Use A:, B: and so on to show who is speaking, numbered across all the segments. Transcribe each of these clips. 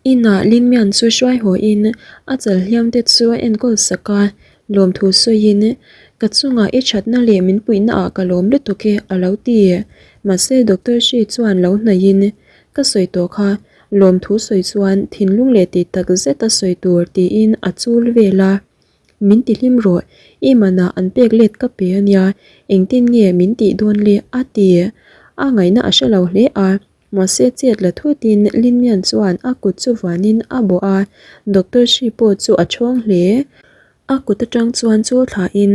A: Inah Lin Mian chu hruai haw in a chal hliam te chu a enkawl sak a, lawmthu sawiin, Ka chungah i thatna leh min puihna ah ka lawm lutuk e a lo ti. Mahse Doctor Shi chuan lo hnaihin, Ka sawi tawh kha, lawmthu sawi chuan thinlung leh tih tak zet a sawi tur tiin a chul vel a. Min ti hlim rawh, i manah an pek let ka pe a nia, engtin nge min tih dawn le? a ti. A ngaihna a hre lo hle a, mahse chet la thutin Lin Mian chuan a kut chu vuanin a bawh a, Doctor Shi pawh chu a chhawng hle. A kut atang chuan chul thlain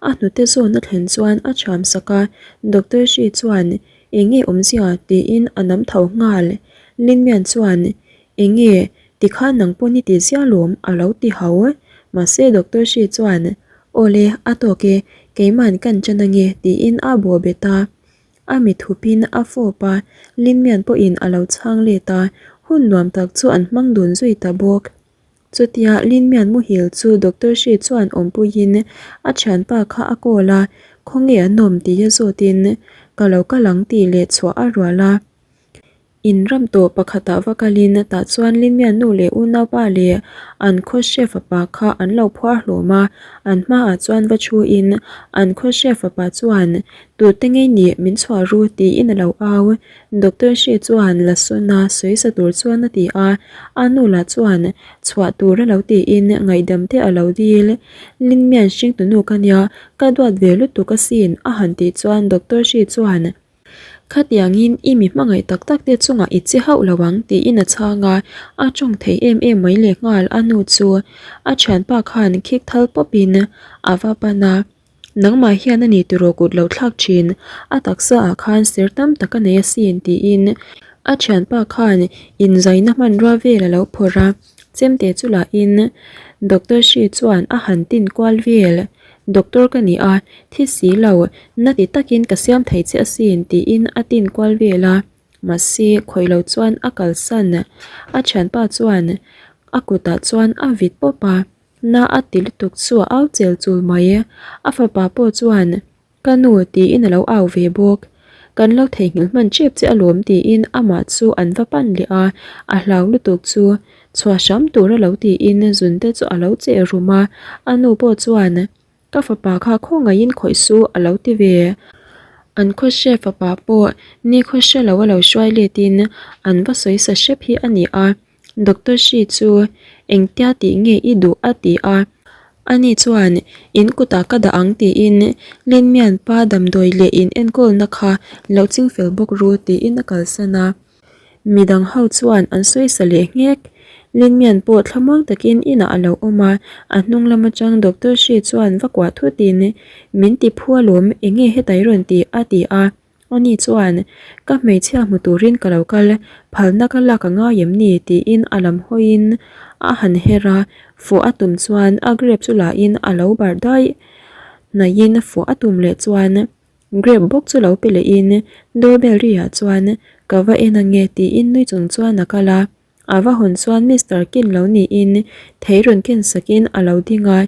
A: a hnute zawn a thlen chuan a thiam sak a, Doctor Shi chuan, Enge awmzia? tiin a nam tho nghal. Lin Mian chuan, Enge? Tikhan nang pawn i ti ziah lawm a lo ti hau. Mahse Doctor Shi chuan, Awle, a tawk e, keiman kan chan ange tiin a bawh bet a. A mi thupin a fawp a, Linmian pawhin a lo chhang let a, hun nuam tak chu an hmang dun zui ta bawk. Chutia Linmian muhil chu Doctor Shi chuan awmpuiin a thianpa kha a call a, khawnge an awm tia zawtin, Ka lo kal ang tih leh chhuah a rual a. In ram tawh pakhatah va kalin tah chuan Limia nu leh unaupa leh an khaw hre fapa kha an lo phuar hlawm a, an hmaah chuan va thuin an khaw hre fapa chuan Tute ngei nih min chhuah ru tiin a lo au. Doctor Hri chuan la sawn a sawi sa tur chuan a ti a, a nu lah chuan chhuah tur a lo tiin ngaihdam te a lo dil. Limia hringtunu ka nia, ka duat ve lutuk asin a han tih chuan Doctor Hri chuan Khatiangin i mi hmangaih tak tak te chungah i che hauh lo ang tiin a chhang a, a tawng thei em em mai lehnghal a nu chu a thianpa khan khik thal pawpin a va pan a, Nangmah hian a ni tiraw kut lo thlak thin, a taksa ah khan ser tam tak a nei asin tiin a thianpa khan inzaina hmanrua vel a lo phawrh a, chemte chu lahin Doctor Hri chuan a han tin kual vel. Doctor ka ni a, thi si lo, na ti takin ka siam thei che asin tiin a tin kual vel a, mahse khawih lo chuan a kalsan. A thianpa chuan a kutah chuan a vit pawp a, na a ti lutuk chu a au chel chul mai. A fapa pawh chuan Ka nu tiin a lo au ve bawk. Kan lo theihnghilh hman tep che alawm tiin amah chu an va pan leh a, a hlau lutuk chu chhuah hram tur a lo tiin zun te chu a lo cheh rum a, a nu pawh chuan ka fapa kha khawngaihin khawih su a lo ti ve. An khawhre fapa pawh ni khawhre lo a lo hruai letin an va sawi sa hrep hi a ni a. Doctor Shi chu engtia tih nge i duh a ti a, ani chuan in kutah ka dah ang tiin Lin Mian pa damdawi leh in enkawlna kha lo ching fel bawk ru tiin a kalsan a. Midang ho chuan an sawi sa leh nghek. Lin Mian pawh thlamuang takin inah a lo awm a, a hnung lam atang Doctor Shi chuan va kuah thutin min ti phu alawm enge hetai rawn ti a ti a. Ani chuan, Ka hmeichhia hmu turin ka lo kal, phalna ka lak a ngai em ni? tiin a lam hawiin a han her a, fawh a tum chuan a grape chu lahin a lo barh daih. Hnaihin fawh a tum leh chuan grape bawk chu lo pe lehin doorbell ri-ah chuan ka va en ange tiin nui chung chuan a kal a. A va hawn chuan Mister Kin lo niin thei rawn ken sakin a lo ding a,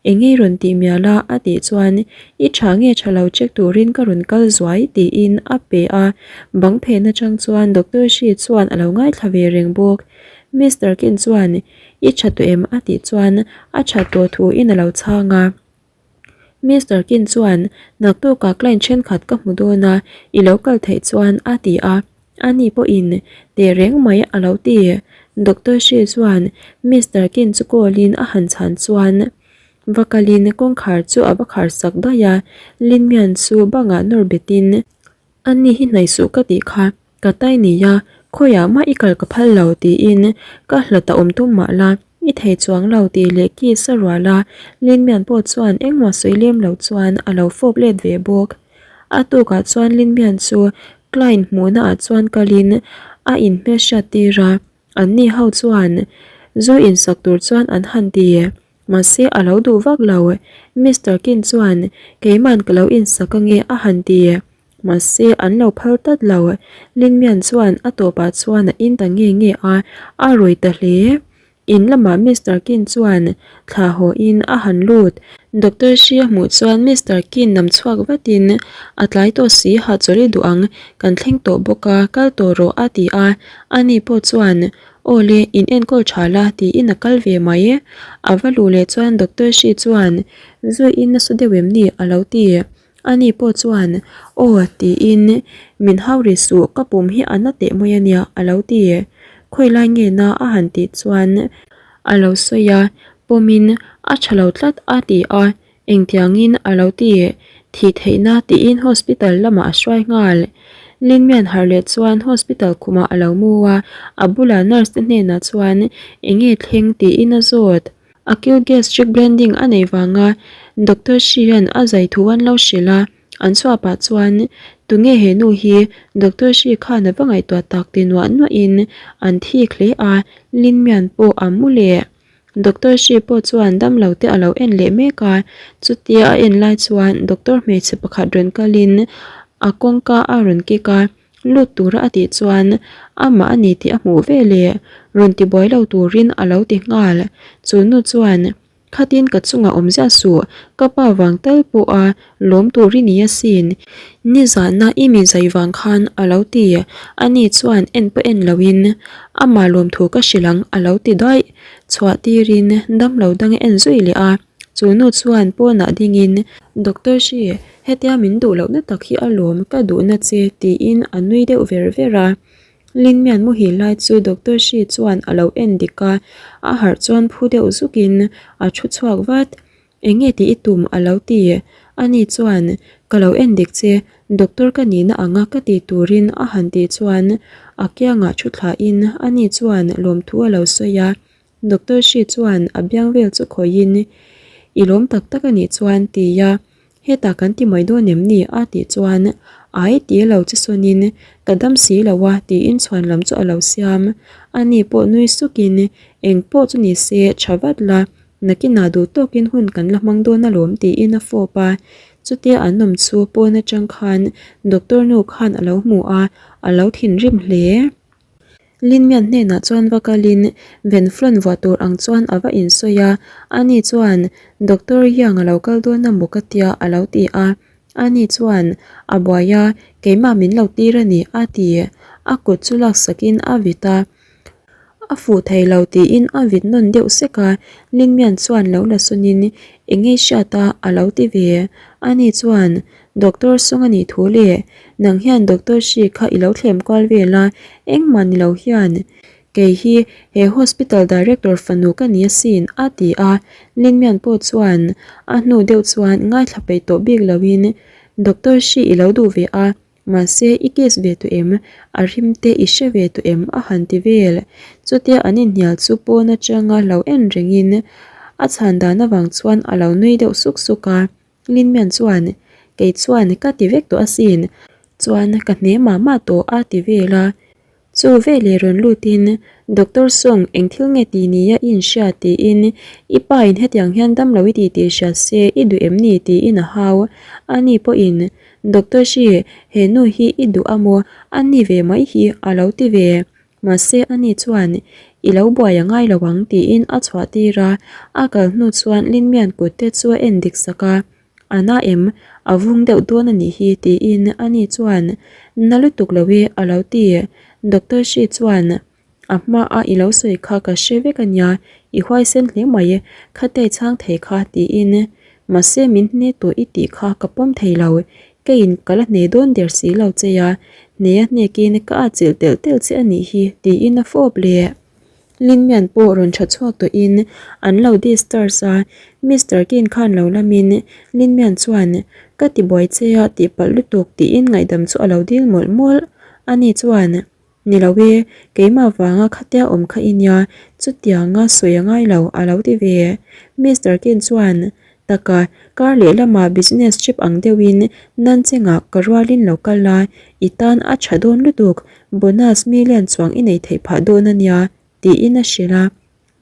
A: Eng ei rawn tih mial a? a tih chuan I tha nge tha lo check turin ka rawn kal zuai tiin a pe a, bang phen atang chuan Doctor Shi chuan a lo ngaithla ve reng bawk. Mister Kin chuan I tha tawh em? a tih chuan a tha tawh thuin a lo chhang a. Mister Kin chuan naktukah client thenkhat ka hmu dawn a, i lo kal theih chuan a ti a, ani pawhin teh reng mai a lo ti. Doctor Shi chuan Mister Kin chu call in a han chhan chuan va kalin kawngkhar chu a va khar sak daih a, Lin Mian chu bangah nawr betin ani hi hnaih suh ka tih kha. Ka tai nia, khawiah mah i kal ka phal lo tiin ka hlat a awm tum mah la, i thei chuang lo tih leh kiss a rual a, Linmian pawh chuan engmah sawi lem lo chuan a lo fawp let ve bawk. A tukah chuan Linmian chu client hmuhna ah chuan kalin a inhmelhriat tir a, anni ho chuan zu insak tur chuan an han ti. Mahse a lo duh vak lo, Mister Kin chuan keiman ka lo insak ange a han ti. Mahse, an lo phal tlat lo. Lin Mian chuan a tawpah chuan a in ta nge nge a, a rawi ta hle. In lamah Mister Kin chuan thla hawiin a han lut. Doctor Shi a hmuh chuan Mister Kin nam chhuak vatin, A tlai tawh si, hahchawlh i duh ang, kan thleng tawh bawk a, kal tawh rawh a ti a. Ani pawh chuan, Aw le, in enkawl tha la tiin a kal ve mai. A va luh leh chuan Doctor Shi chuan, Zuiin nasa deuh em ni? a lo ti. Ani pawh chuan, Aw, tiin, Min hau ri suh, ka pum hi a na teh mai a nia, a lo ti. Khawi lai nge na a han tih chuan a lo sawi a, pawmin a tha lo tlat a ti a, engtiangin a lo ti. Thih theihna tiin hospital lamah a hruai nghal. Linmian harh leh chuan hospital khumah a lo mu a, a bula nurse te hnenah chuan enge thleng tiin a zawt. Acute gastric blending a neih vanga Doctor Shi hian a zai thu an lo hrilh a, an chhuah pah chuan tunge he nu hi Doctor Shi khan a va ngaihtuah tak ti nuah nuahin an thik hle a, Lin Mian pawh a mu leh. Doctor Shi pawh chuan damlo te a lo en leh mek a, chutia a en lai chuan doctor hmeichhe pakhat rawn kalin a kawngka a rawn kik a. Lut tura a tih chuan amah a ni tih a hmuh ve leh rawn ti buai lo turin a lo ti nghal. Chu nu chuan, Khatin ka chungah awm ziah suh, ka pa vang tal pawha lawm tur i ni asin. Nizahna i mi zai vang khan a lo ti. Ani chuan en pawh en loin amah lawmthu ka hrilh ang a lo ti daih. Chhuah tirin damlo dang a en zui leh a. Chu nu chuan pawnah dingin, Doctor Shi, hetia min duh lohna tak hi a lawm ka duhna che tiin a nui deuh ver ver a. Lingmian muhil lai chu Doctor Shi chuan a lo en dik a, a harh chuan phu deuh zukin a thu chhuak vat. Eng nge tih i tum a lo ti. Ani chuan, Ka lo en dik che, Doctor ka nihna anga ka ti turin a han tih chuan a kiangah thu thlahin ani chuan lawmthu a lo sawi a. Doctor Shi chuan a biang vel chu khawihin, I lawm tak tak a nih chuan ti a, hetah kan ti mai dawn em ni? a tih chuan, Ai ti lo che sawnin ka dam si lo a tiin chhuan lam chu a lo siam. Ani pawh nui sukin, Eng pawh chu ni se tha vat la, nakinah duh tawkin hun kan la hmang dawn alawm tiin a fawp a. Chutia an awm chu pawn atang khan doctor nu khan a lo hmu a, a lo thinrim hle. Linmian hnenah chuan va kalin Venflon vuah tur ang chuan a va insawi a, ani chuan Doctor Yang a lo kal dawn a maw ka tia a lo ti a, ani chuan a buai a, keimah min lo tir a ni a ti. A kut chu laksakin a vit a, a fuh thei lo tiin a vit nawn deuh sek a, Linmian chuan lo la sawnin eng nge hriat a a lo ti ve. Ani chuan Doctor Sung a nih thu le, nang hian Doctor Shi kha i lo thlem kual vel a, engmah ni lo hian kei hi he hospital director fanu ka ni asin a ti a, Linmian pawh chuan a hnu deuh chuan ngaithla peih tawh bik loin Doctor Shi i lo duh ve a, mahse i case ve tawh em, a rim te i hre ve tawh em a han ti vel. Chutia an inhnial chu pawn atanga lo en rengin a chhan dan avang chuan a lo nui deuh suk suk a. Linmian chuan, Kei chuan ka ti vek tawh asin, chuan ka hne mah mah tawh a ti vel a. Chu veleh rawn lutin, Doctor Song, eng thil nge ti nia i inhria tiin, I pa in hetiang hian damlo i ti tih hria se i duh em ni tiin a hau. Ani pawhin, Doctor Shi, he nu hi i duh a maw? A ni ve mai hi a lo ti ve. Mahse ani chuan, I lo buai a ngai lo ang tiin a chhuah tir a, a kal hnu chuan Linmian kut te chu a en dik sak a, A na em? A vung deuh dawn a nih hi tiin ani chuan, Na lutuk lo e a lo ti. Doctor Shi chuan, A hma a i lo sawi kha ka hre vek a nia, i huaisen hle mai, khate chhang thei kha tiin Mahse min hne tawh i tih kha ka pawm thei lo, keiin ka la hne dawn der si lo che a, hne a hnekin ka atchilh telh telh che a nih hi tiin a fawp leh. Linmian pawh rawn tha chhuak tawhin an lo discharge a, Mister Kin khan lo lamin Linmian chuan ka ti buai che a tihpalh lutuk tiin ngaihdam chu a lo dil mawlh mawlh. Ani chuan. Ni lo e, keimah vanga khatia awm kha i nia, chutianga sawi a ngai lo a lo ti ve. Mister Kin chuan, Taka, kar lehlamah business trip ang deuhin Nanchingah ka rualin lo kal la, i tan a tha dawn lutuk, bonus million chuang i nei theih phah dawn a nia, tiin a hrilh a.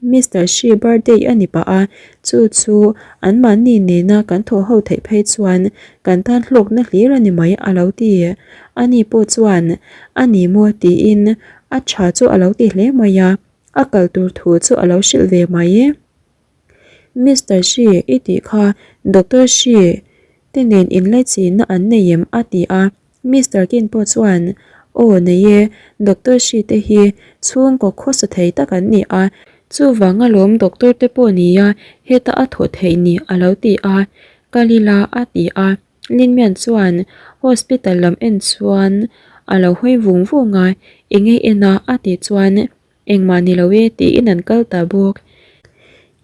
A: Mister Shi birthday a ni pah a, chu chu anmahni nena kan thawh ho theih phei chuan kan tan hlawkna hlir a ni mai a lo ti. Ani pawh chuan a ni maw tiin a tha chu a lo ti hle mai a, a kal tur thu chu a lo hrilh ve mai. Mister Shi i tih kha Doctor Shi te nen inlaichinna an nei em? a ti a. Mister Kin pawh chuan, Aw nei e, Doctor Shi te hi chhungkaw khawsa thei tak an ni a, chuvang alawm doctor te pawh nia heta a thawh theih ni a lo ti a, kal ila a ti a. Linmian chuan hospital lam en chuan a lo hawi vung vung a, eng nge en a a tih chuan Engmah ni lo e tiin an kal ta bawk.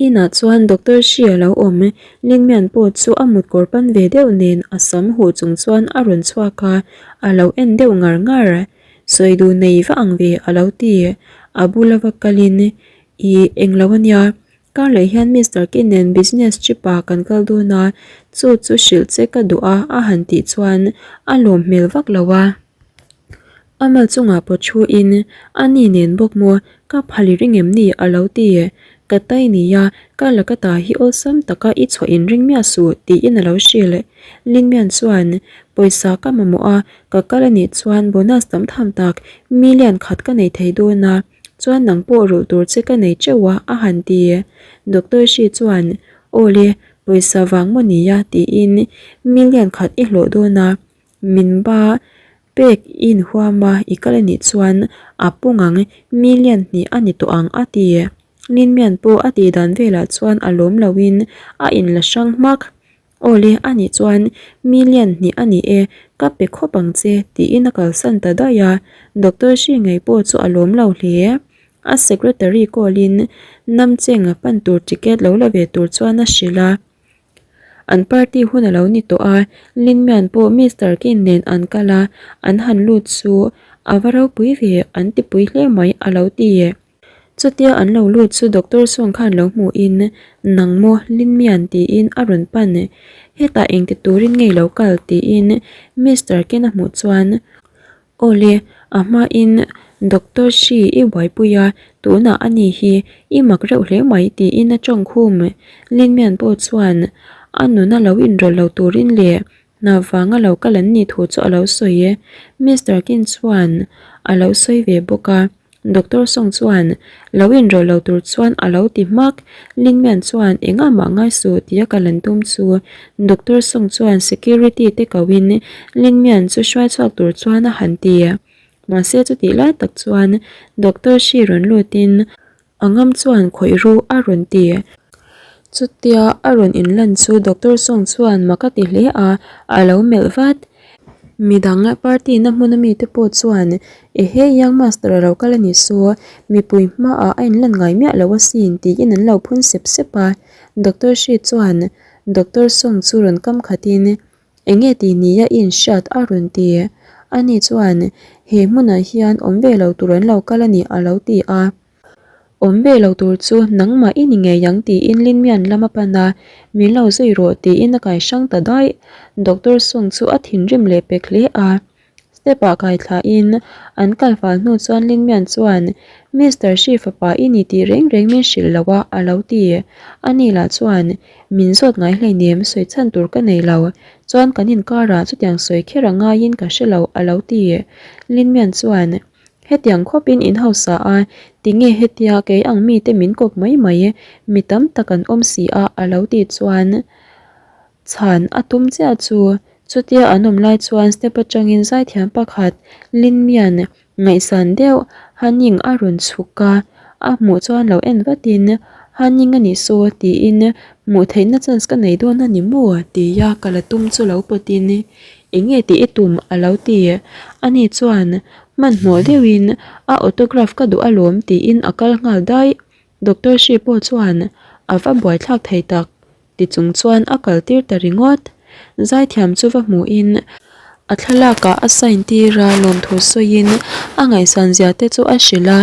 A: Inah chuan Doctor Shi a lo awm. Linmian pawh chu a mutkawr pan ve deuh nen a sam huh chung chuan a rawn chhuak a, a lo en deuh ngar ngar. Sawi duh nei va ang ve a lo ti. A bula va kalin, Ih, englo a nia. Kar leh hian Mister Kin nen business trip ah kan kal dawn a, chu chu hrilh che ka duh a a han tih chuan a lawm hmel vak lo a. A mal chungah pawh thu in a ni nen bawk maw ka phal i ring em ni a lo ti. Ka tai nia ka la ka ta hi awlsam taka i chhuah in ring miah suh tiin a lo hrilh. Linmian chuan pawisa ka mamawh a ka kal anih chuan bonus tam tham tak million khat ka nei thei dawn a chuan nang pawh rulh tur che ka nei teuh a a han ti. Doctor Shi chuan aw le pawisa vang maw nia tiin million khat i hlawh dawn a Min ba pek i inhuam a, i kal anih chuan a pung ang, million hnih a ni tawh ang a ti. Linmian pawh a tih dan velah chuan a lawm loin a inla hrang hmak. Awle anih chuan million hnih a ni e, ka pe khawp ang che tiin a kalsan ta daih a, Doctor Hri ngei pawh chu a lawm lo hle. A secretary call in Namcheng pan tur ticket lo la ve tur chuan a hrilh a. An party hun a lo ni tawh a, Linmian pawh Mister Kin nen an kal a, an han lut chu a va ropui ve an ti pui hle mai a lo ti. Chutia an lo lut chu Doctor Song khan lo hmuhin Nang maw Linmian tiin a rawn pan, hetah engti turin nge lo kal tiin Mister Kin a hmuh chuan Awle, a hmain Doctor Shi i buaipui a, tunah a ni hi i mak reuh hle mai tiin a tawng khum. Linmian pawh chuan a nuna lo inrawlh lo turin leh hna vanga lo kal an nih thu chu a lo sawi e. Mister Kin chuan a lo sawi ve bawk a. Doctor Song chuan lo inrawlh lo tur chuan a lo ti hmak. Linmian chuan engah mah ngai suh tia ka lan tum chu Doctor Song chuan security te koin Linmian chu hruai chhuak tur chuan a han ti. Mahse chutih lai tak chuan Doctor Shi rawn lutin a ngam chuan khawih ru a rawn ti. Chutia a rawn inlan chu Doctor Song chuan mak a ti hle a, a lo melh vat. Midang party na hmun ami te pawh chuan Ehe Young Master a lo kal a ni saw, mipui hmaah a inlan ngai miah lo asin tiin an lo phun sep sep a. Doctor Shi chuan Doctor Song chu rawn kam khatin Enge tih nia i inhriat a rawn ti. Ani chuan He hmunah hian awm ve lo tur an lo kal a ni a lo ti a. Awm ve lo tur chu nangmah i ni ngei ang tiin Linmian lam a pan a, min lo zui rawh tiin a kai hrang ta daih. Doctor Sung chu a thinrim leh pek hle a. Step ah kai thlahin an kal fal hnu chuan Linmian chuan Mister Shi fapa i ni tih reng reng min hrilh lo a a lo ti. Ani lah chuan min zawt ngai hleinem sawi chhan tur ka nei lo, chuan kan inkarah chutiang sawi kher a ngaiin ka hre lo a lo ti. Linmian chuan Hetiang khawpin in hausa a, tinge hetia kei ang mite min kawp mai mai, mi tam tak an awm si a a lo tih chuan chhan a tum chiah chu. Chutia an awm lai chuan step atangin zaithiam pakhat Linmian ngaihsan deuh Haning a rawn chhuk a, a hmuh chuan lo en vatin Haning a nih saw tiin hmuh theihna chance ka nei dawn a ni maw tia ka la tum chu lo pawtin Enge tih i tum? a lo ti. Ani chuan hmanhmawh deuhin a autograph ka duh alawm tiin a kal nghal daih. Doctor Hri pawh chuan a va buaithlak thei tak ti chung chuan a kal tir ta ringawt. Zaithiam chu va hmuhin a thlalakah a sign tir a, lawmthu sawiin a ngaihsan zia te chu a hrilh a.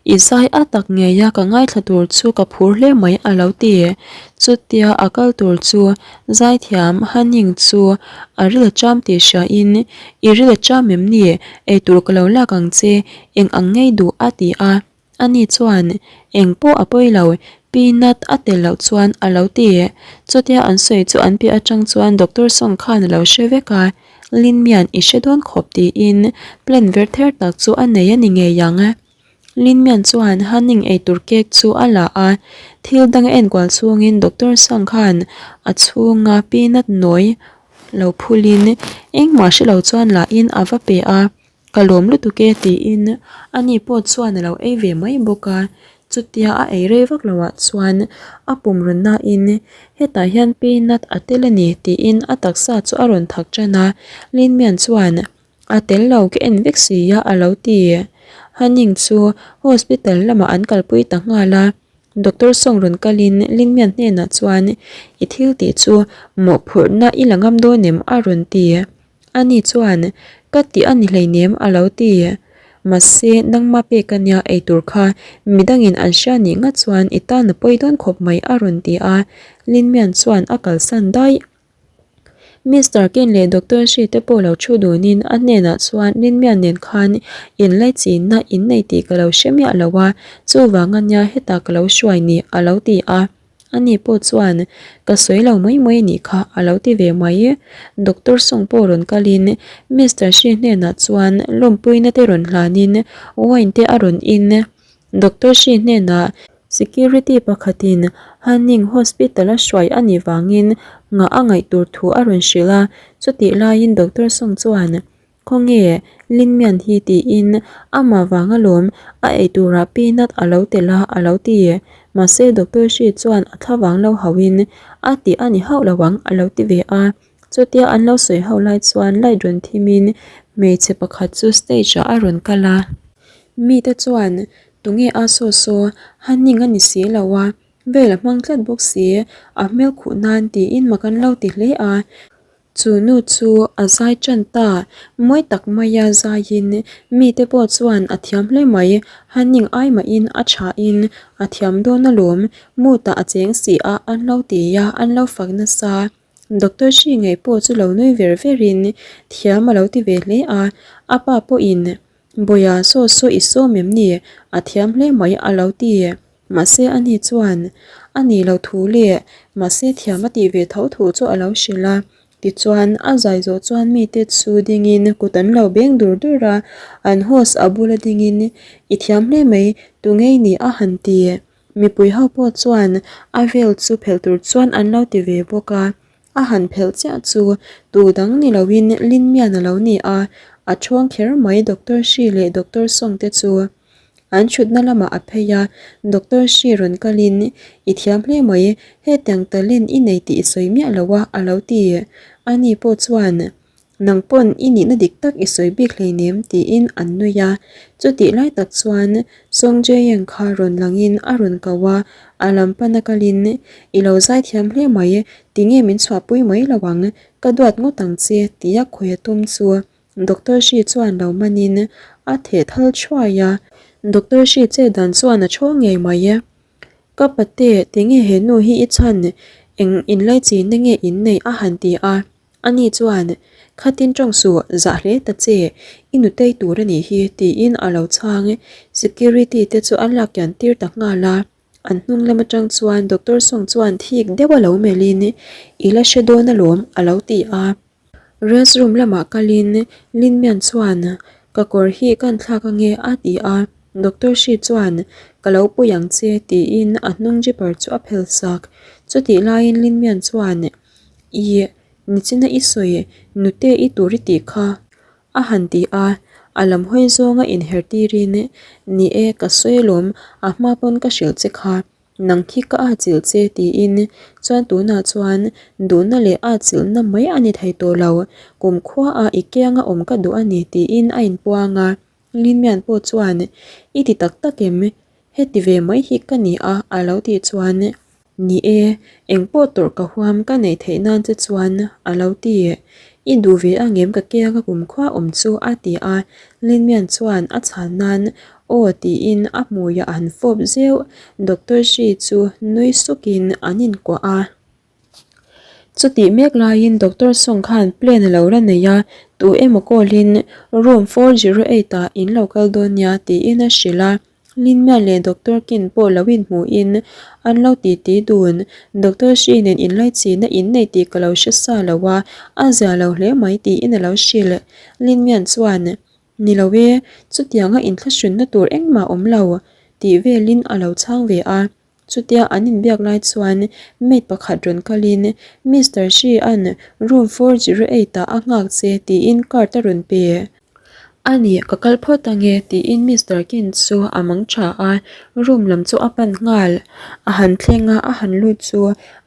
A: I zai a tak ngei a ka ngaithla tur chu ka phur hle mai a lo ti. Chutia a kal tur chu Zaithiam Hanning chu a ril a cham tih hriain, I ril a cham em ni? Eitur ka lo lak ang che, eng ang ngei duh a ti a. Ani chuan, Eng pawh a pawi lo, peanut a tel loh chuan a lo ti. Chutia an sawi chu an piah atang chuan Doctor Song khan a lo hre vek a, Lin Mian i hre dawn khawp tiin plan ver ther tak chu a nei a ni ngei ang. Linmian chuan Hanning eitur cake chu a la a, thil dang a enkual chhungin Doctor Sang khan a chhunga peanut nawi lo phulin engmah hre lo chuan lahin a va pe a, ka lawm lutuk e tiin ani pawh chuan a lo ei ve mai bawk a, chutia a ei rei vak loah chuan a pum rawn nain hetah hian peanut a tel a ni tiin a taksa chu a rawn thak tan a, Linmian chuan A tel lo ka en vek si a a lo ti. Hanning chu hospital lamah an kalpui ta nghal a, Doctor Song rawn kalin Lingmian hnenah chuan i thil tih chu mawhphurhna i la ngam dawn em a rawn ti. Ani chuan ka tih a ni hleinem a lo ti. Mahse nangma pek a nia eitur kha midangin an hria nih ngat chuan i tan a pawi dawn khawp mai a rawn ti a, Lingmian chuan a kalsan daih. Mister Ken leh Doctor Shi te pawh lo thu dunin a hnenah chuan Rinmian nen khan inlaichinna in nei tih ka lo hre miah lo a, chuvang ania hetah ka lo hruai ni a lo ti a. Ani pawh chuan ka sawi lo mai mai anih kha a lo ti ve mai. Doctor Song pawh rawn kalin Mister Shi hnenah chuan lawmpuina te rawn hlanin wine te a rawn in. Doctor Shi hnenah Security pakhatin Hanning Hospital a hruai a nih vangin nghah a ngaih tur thu a rawn hrilh a, chutih laiin Doctor Song chuan, Khawnge Lin Mian hi tiin amah vang alawm a eiturah peanut a lo telh a a lo ti. Mahse Doctor Shi chuan a thla vang lo hauhin a tih a ni hauh lo ang a lo ti ve a. Chutia an lo sawi ho lai chuan light rawn thimin hmeichhe pakhat chu stage ah a rawn kal a. Mite chuan Tunge a saw saw, Hanning a ni si lo a, vel a hmang tlat bawk si, a hmel khuh nan tiin mak an lo ti hle a. Chu nu chu a zai tan ta, mawi tak maia zaiin mite pawh chuan a thiam hle mai, Hanning ai mahin a thain a thiam dawn alawm, mood-ah a cheng si a an lo ti a, an lo fak nasa. Doctor Hri ngei pawh chu lo nui ver verin thiam a lo ti ve hle a, a pa pawhin Bawiha saw saw i sawm em ni? A thiam hle mai a lo ti. Mahse ani chuan a nih loh thu leh mahse thiam a tih ve tho thu chu a lo hrilh a. Tichuan a zai zawh chuan mite chu dingin kut an lo beng dur dur a, an host a bula dingin i thiam hle mai tunge i nih a han ti. Mipui ho pawh chuan a vel chu phelh tur chuan an lo ti ve bawk a, a han phelh chiah chu tu dang ni loin Lin Mian a lo ni a, a ṭhawng kher mai Doctor Shi leh Doctor Song te chu an ṭhutna lamah a phei a, Doctor Shi rawn kalin i thiam hle mai, hetiang talent i nei tih i sawi miah lo a a lo ti. Ani pawh chuan. Nang pawn i nihna dik tak i sawi bik hleinem tiin an nui a, chutih lai tak chuan Song Jae-young kha rawn langin a rawn ko a, a lam pana kalin i lo zaithiam hle mai, tinge min chhuahpui mai lo ang, ka duat ngawt ang che tia khawi a tum chu Doctor Shi chuan lo manin a theh thal thuai a, Doctor Shi che dan chuan a chhawng ngei mai. Ka pate, tinge he nu hi i chhan, eng inlaichinna nge in neih a han ti a. Ani chuan, Khatin tawng suh, zah hle ta che, i nutei tur a nih hi, tiin a lo chhang. Security te chu an lak kian tir ta nghal a, an hnung lam atang chuan Doctor Song chuan thik deuh a lo melhin, I la hre dawn alawm, a lo ti a. Rest room lamah kalin Lin Mian chuan, Ka kawr hi kan thlak ange, a ti a. Doctor Shi chuan, Ka lo pui ang che, tiin a hnung zipper chu a phel sak. Chutih laiin Lin Mian chuan, I nichina i sawi nute i tur i tih kha a han ti a, a lam hawi zawnga inher tirin Ni e, ka sawi alawm, a hma pawn ka hrilh che kha, nang khi ka atchilh che tiin chuan tunah chuan duhna leh atchilhna mai a ni thei tawh lo, kumkhuaah i kianga awm ka duh a ni tiin a inpuang a. Lin Mian pawh chuan I ti tak tak em? Heti ve mai hi ka ni a a lo tih chuan Ni e, engpawh tawrh ka huam ka neih theih nan che chuan a lo ti. I duh ve angem ka kianga kumkhua awm chu a ti a, Lin Mian chuan a chhan nan aw tiin a hmuiah a han fawp zeuh. Doctor Shi chu nui sukin an inkuah a. Chutih mek laiin Doctor Song khan plane a lo la nei a, tu emaw call in room 408 ah in lo kal dawn nia tiin a hrilh a. Lin Mian leh Doctor Kin pawh lo inhmuhin an lo titi dun. Doctor Shi nen inlaichihna in nei tih ka lo hre sa lo a, a zia lo hle mai tiin a lo hrilh. Lin Mian chuan. Ni lo e, chutianga inthlahrunna tur engmah awm lo, tih velin a lo chhang ve a. Chutia an inbiak lai chuan maid pakhat rawn kalin Mister Shi-a'n room 408 ah a nghak che tiin card a rawn pe. A nih, ka kal phawt ange tiin Mister Kin chu a mang tha a, room lam chu a pan nghal. A han thleng a, a han lut chu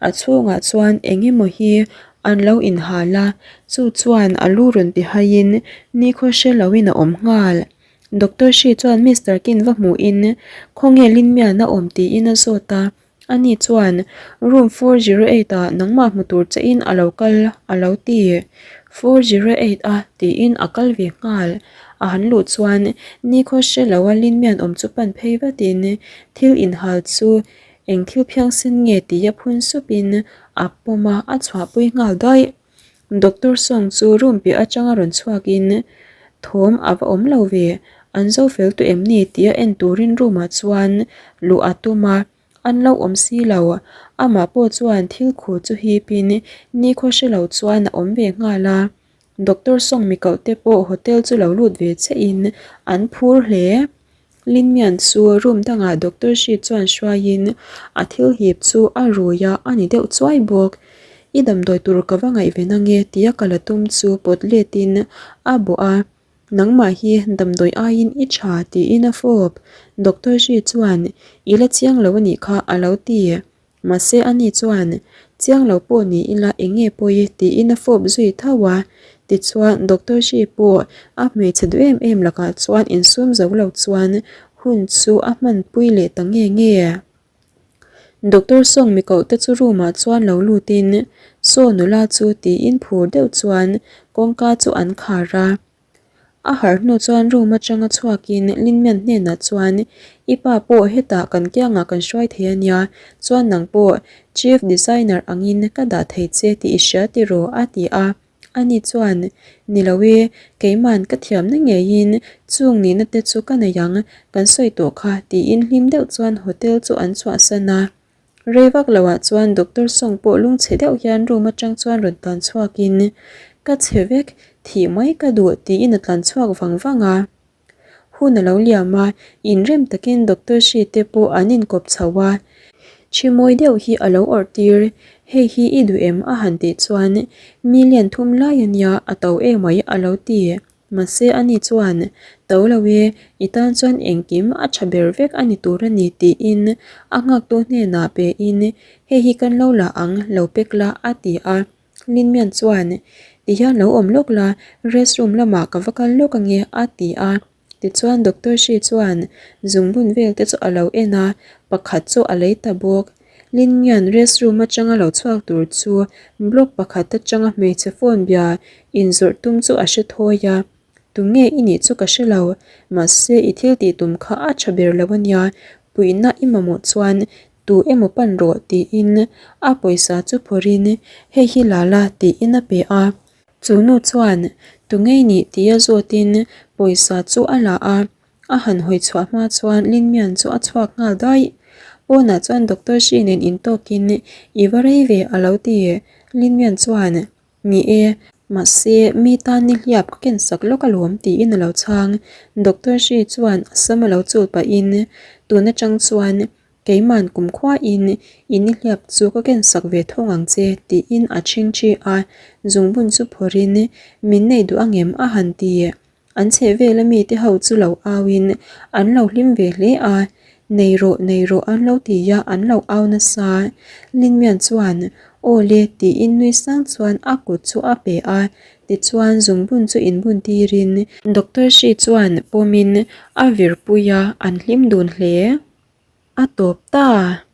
A: a chhungah chuan eng emaw hi an lo inhal a, chu chuan a lu rawn ti haiin nikhaw hre loin a awm nghal. Doctor Shi chuan Mister Kin va hmuhin khawnge Linmian a awm tiin a zawt a, ani chuan room 408 ah nangmah hmu tur che in a lo kal a lo ti. 408 a tiin a kal ve nghal. A han luh chuan nikhaw hre lo a Linmian awm chu pan phei vatin thil inhal chu eng thil phiangsen nge tia phun supin a pawm a, a chhuahpui nghal daih. Doctor Song chu room piah atanga rawn chhuakin thawm a va awm lo ve, an zo fel tawh em ni tia en turin room ah chuan luh a tum a, an lo awm si lo. Amah pawh chuan thil khur chu hipin nikhaw hre lo chuan a awm ve nghal a. Doctor Song mikauh te pawh hotel chu lo lut ve chiahin an phur hle. Linmian chu room dangah Doctor Shi chuan hruaiin a thil hip chu a rui a, a ni deuh chuai bawk. I damdawi tur ka va ngaihven ange tia ka la tum chu pawt letin a bawh a, Nangmah hi damdawi aiin i tha tiin a fawp. Doctor Shi chuan I la chiang lo anih kha a lo ti. Mahse ani chuan, Chiang lo pawh ni ila eng nge pawi tiin a fawp zui tho a. Tichuan Doctor Shi pawh a hmeichhe duh em em lakah chuan insum zo lo chuan hun chu a hmanpui leh ta nge nge. Doctor Song mikoh te chu room ah chuan lo lutin Saw nula chu tiin phur deuh chuan kawngka chu an khar a. A harh hnu chuan room atanga chhuakin Linmian hnenah chuan, I pa pawh hetah kan kiangah kan hruai thei a nia, chuan nang pawh Chief Designer angin ka dah thei che tih i hria tiraw? a ti a. Ani chuan, Ni lo e, keiman ka thiamna ngeiin chung nihna te chu ka nei ang, kan sawi tawh kha, tiin hlim deuh chuan hotel chu an chhuahsan a. Rei vak lo ah chuan Doctor Song pawh lungchhe deuh hian room atang chuan rawn tlan chhuak in ka chhe vek, thih mai ka duh tiin a tlan chhuak vang vang a. Hun a lo liam a, inrem takin Doctor Shi te pawh an inkawp chho a. Thi mawi deuh hi a lo awrh tir, hei hi i duh em a han tih chuan million thum lai a nia a to emai a lo ti. Mahse ani chuan, To lo e, i tan chuan engkim a tha ber vek a ni tur a ni tiin a nghaktu hnenah pein, Hei hi kan lo la ang, lo pek la a ti a. Linmian chuan, Tihian lo awm lawk la, rest room lamah ka va kal lawk ange a ti a. Tichuan Doctor Shi chuan zungbun vel te chu a lo en a, pakhat chu a lei ta bawk. Linmian rest room atanga lo chhuak tur chu block pakhat atanga hmeichhe phone bia inzawrh tum chu a hre thawi a, Tunge i nih chu ka hre lo, mahse i thil tih tum kha a tha ber lo ania, puihna i mamawh chuan tu emaw pan rawh tiin a pawisa chu phawrhin hei hi la la tiin a pe a. Chu nu chuan tunge i nih tia zawtin pawisa chu a la a. A han hawi chhuah hma chuan Linmian chu a chhuak nghal daih. Pawnah chuan Doctor Shi nen intawkin i va rei ve a lo ti. Linmian chuan, Ni e, mahse mi tan ni hliap ka ken sak lawk alawm tiin a lo chhang. Doctor Shi chuan a sam a lo chul pahin, Tun atang chuan keiman kumkhuain i ni hliap chu ka ken sak ve thawng ang che tiin a chhingchhi a, zungbun chu phawrhin min nei duh angem a han ti. An chhehvela mite ho chu lo auin an lo hlim ve hle a, Nei rawh, nei rawh an lo ti a, an lo au nasa. Linmian chuan, Aw le tiin nui sang chuan a kut chu a pe a, tichuan zungbun chu inbun tirin Doctor Shi chuan pawmin a virpui a, an hlim dun hle. A tawp ta.